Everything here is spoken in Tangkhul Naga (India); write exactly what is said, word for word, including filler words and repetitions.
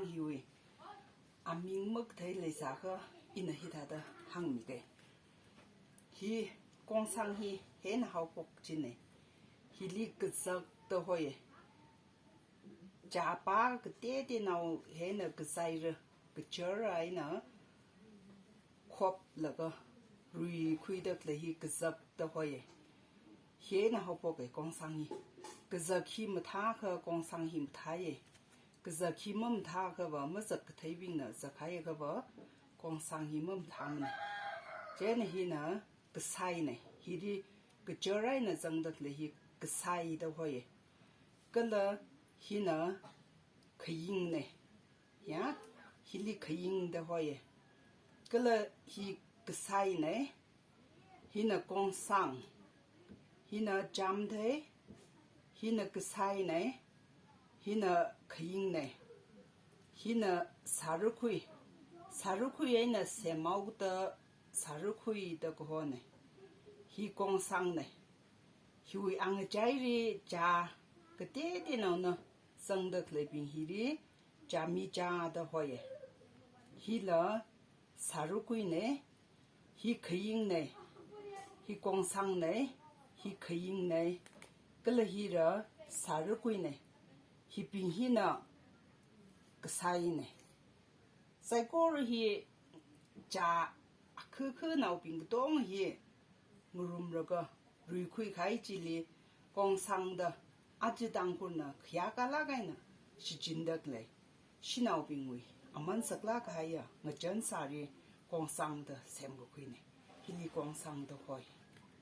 Hiwui aming makathei leisākha ina hithāda hāngmike. Hi kongsang hi hina haophok chine. Hili kazak da hoi. Chāpa kateoteonao hina kazaira, kachara eina khoplaga ruikhuida khalei hi kazak da hoi. Hina haophoke kongsang hi. Kazak hi mathākha kongsang hi mathāye. Kazak hi mamathākhava, mazak katheibingna zakhaiakhava, kongsang hi mamathāmane. Chieina hina kasaine. Hili kachara eina zangda khalei hi kasai da hoi. Kala hina khayingne. Ya, hili khaying da hoi. Kala hi kasaine. Hina kongsang. Hina chamthei. Hina kasaine. Hina khayingne. Hina sārakhui. Sārakhui eina semhaoda sārakhui da kahone. Hi kongsangne. Hiwui angachaili chā kateoteonaona zangda khaleibing hili chāmichā da hoi. Hila sārakhuine, hi khayingne, hi kongsangne, hi khayingne, kala hila sārakhuine, hibing hina kasaine. Saikora hi chā akhakhanaobing katonga hi ngarumlaga ruikhui kahai chili kongsang da aja Tangkhulna khayākalāk eina shichinda khalei shanaobingwui aman saklāk kahaiya ngachān sāli kongsang da semkakhuine. Hili kongsang da hoi.